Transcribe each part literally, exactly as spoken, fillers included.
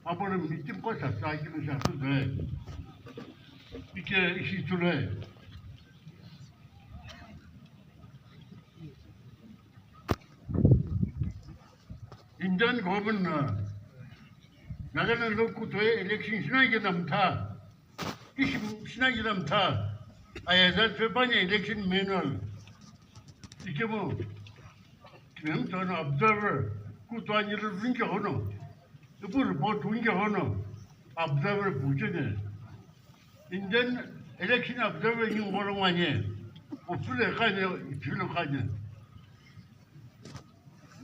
Apolo meeting ko sa sa kinu sa su zai. Ike ishi chule. Indian government na Nagaland lo kutoi election shina ke namtha. Ishi shina ke namtha. Aya za pe pani election manual. Ikemo. Kimem tona observer. Kutoi ni lo rinke hono. Ipu report winke hono. Observer pujene. Indian election observer ni ngolo nganye. Ofule kanye, ichilo kanye.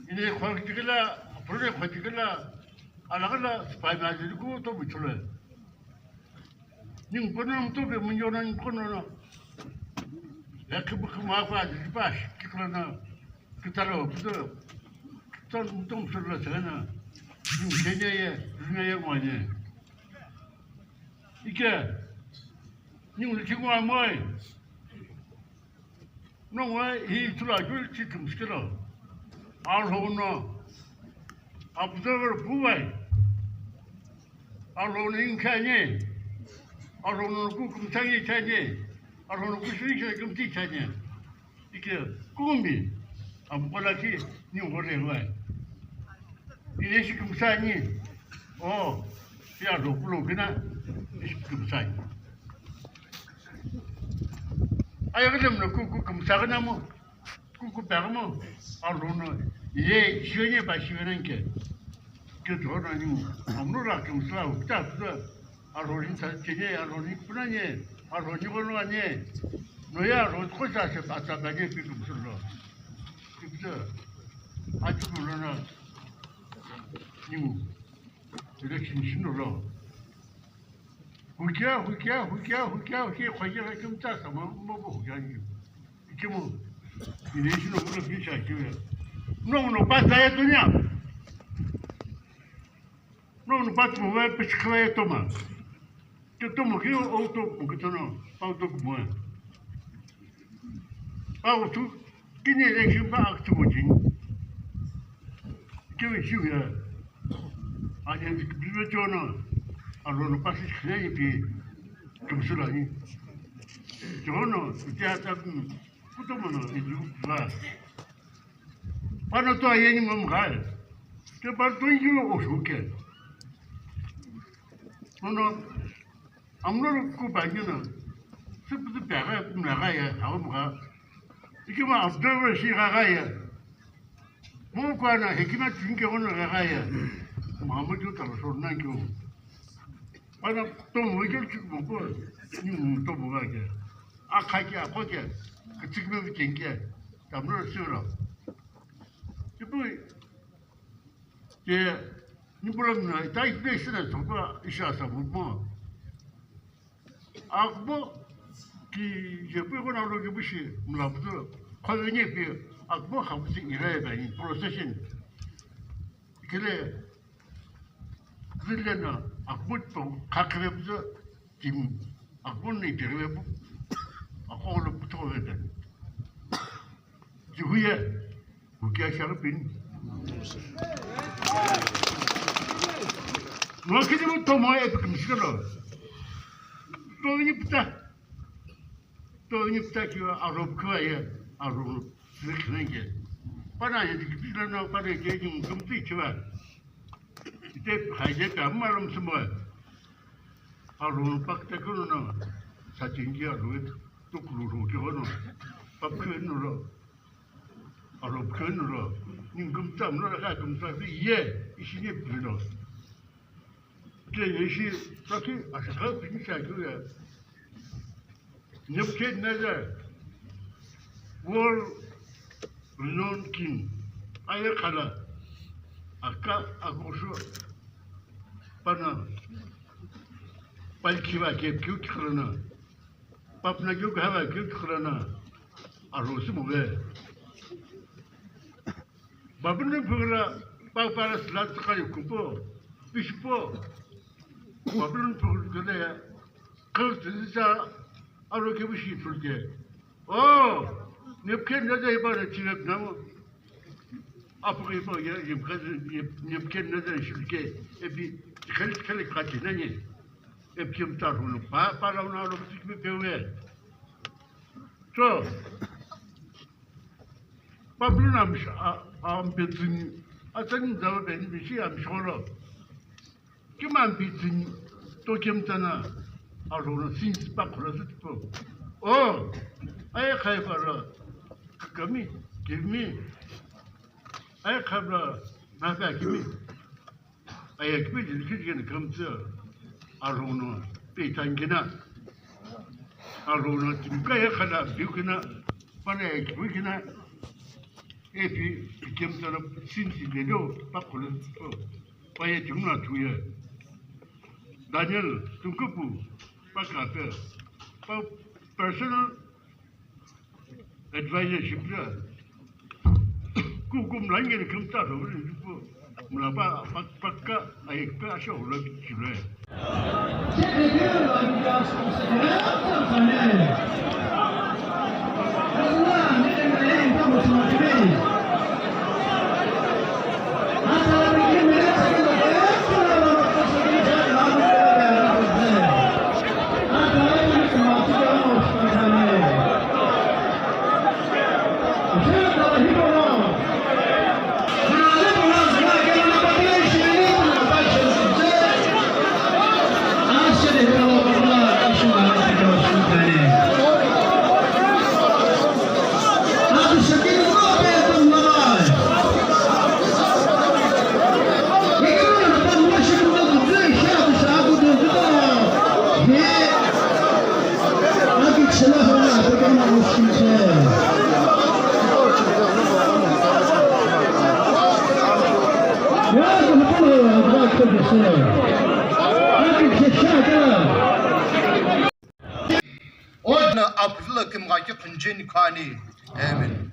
Ine khwakikila, pure khwakikila, alagala spy na jiri ko to buchule. Ning kono mto be munyo na ning kono no. Ya kibu kuma kwa jiri pa, kikla na, kitalo, kito, kito mto msula sana. Ning kenya ye, dunia ye nganye. Ike, ning lichingwa moi. Nongwe hi ithulu akeu chi kümsükelo. Alhou no observer puwai. Alhou no inkhani. Alhou no ku kümsani chani. Alhou no ku shuri chani kümti chani. Ike kumi. Amkola ki ni ngore wai. Ile shi kümsani. O, ya lo kulo kina. Ishi kümsani. Ayakülem no kuku kümsaküna mu, kuku peghi mu, alono ye shiwenye pa shiwenenke. Ke tona ni mu, amno ra kümsa ukta kuda, aloni sa chene, aloni kunanye, aloni kono anye. No ya ro ko sa se pa sa pa ye pi kümsülo. Kümsü, ati kulo na, ni mu, election shino lo. Hukia, hukia, hukia, hukia, hukia, khwakira kimtsa sama mabo hukia ngi. Ikimu, ine shino kulo picha kiwe. No, no, pa taya dunia. No, no, pa tu we pichkaya toma. Ke tomo ki auto, mo ke tono, auto mo. Auto, kini election pa aktu mo jin. Kiwe shiwe. Ani bibe jono, alono pasi khne ipi, kümsülani. Jono, tia ta, kutomono, ilu ba. Pano to ayeni mamghai. Ke par to ilu o shuke. Nono, amno ku ba ni na. Sipu sipu ya, kumla ga ya, hawa mga. Ikima observer shi ga ga ya. Mo kwa na hekima chunke ono ga ga ya. Mama ju tala so na kyo. Ana to mo ke chu mo ko. Ni mo to mo ga ke. A kha ke, a ko ke. Ke chik me ke ke. Tamro sura. Ipu ke ni problem na ta ikpe sina to ko isha sa mo. Akbo ki jepu ko na lo ki bushi mla buto. Khawene pi akbo khabusi ira ya bani procession. Kile zille na akbo to khakre buto tim akbo ni tere bu. Akko lo buto ve bani. Jihuye. Hukia shaka pin. Ngakini mo tomo e pikim shikalo. Tomo ni pita. Tomo ni pita kiwa arop kiwa ye. Arop. Sik nenge. Pana ye dikipila na pana ye ni mumtum ti kiwa. Ite haje ta marum sumwa. Arop pakta kono na. Satingi arop. Tukulu ro kiwa no. Papke no ro. Aro pheno lo, ningu kümtsa mlo la kümtsa kü ye, ishi ni pheno. Ke ye shi, taki ashaka phini sa kü ya. Nebuchadnezzar, world renowned king, aye khala, aka akosho, pana, palkhiva ke kyu khalana. Papna kyu khava kyu khurana, aro si muve. Babylon phugula, pa para sila tsakari kupo, pishpo. Babylon phugula kene ya, kal tisa, aro ke bishi phulke. Oh, Nebuchadnezzar iba na chile namo. Apu ke ipo ye, ye, ye, ye, ye, ke na de shi ke, epi, khali, khali kati na ni. Epi kemta ro no, pa, pa la una ro, pi, pi, pe we. So, Pablo na mish-, a, a, am pe tsini, a tsani zawa pe ni bishi am sholo. Kima am pe tsini, to kemta na, a ro no sin pa khula su tipo. Oh, aye khai pa ro, kami, give me. Aye khai pa ro, na pa give me. Ayeküpe jeli khe jeni kümtsü, arono pe tangina, arono timka ye khala bikina, pana ayeküpe kina, epi kemtsü na sinsi lelo, pa kholo, pa ye timna thuye. Daniel, tungkupu, pa kape, pa personal advisor shipra. Kukum langeni kümta ro ri pu. Mula pa, pa, pakka ayekpe asho ula chule. Odna apuzula kimghaki khunjeni khani. Amen.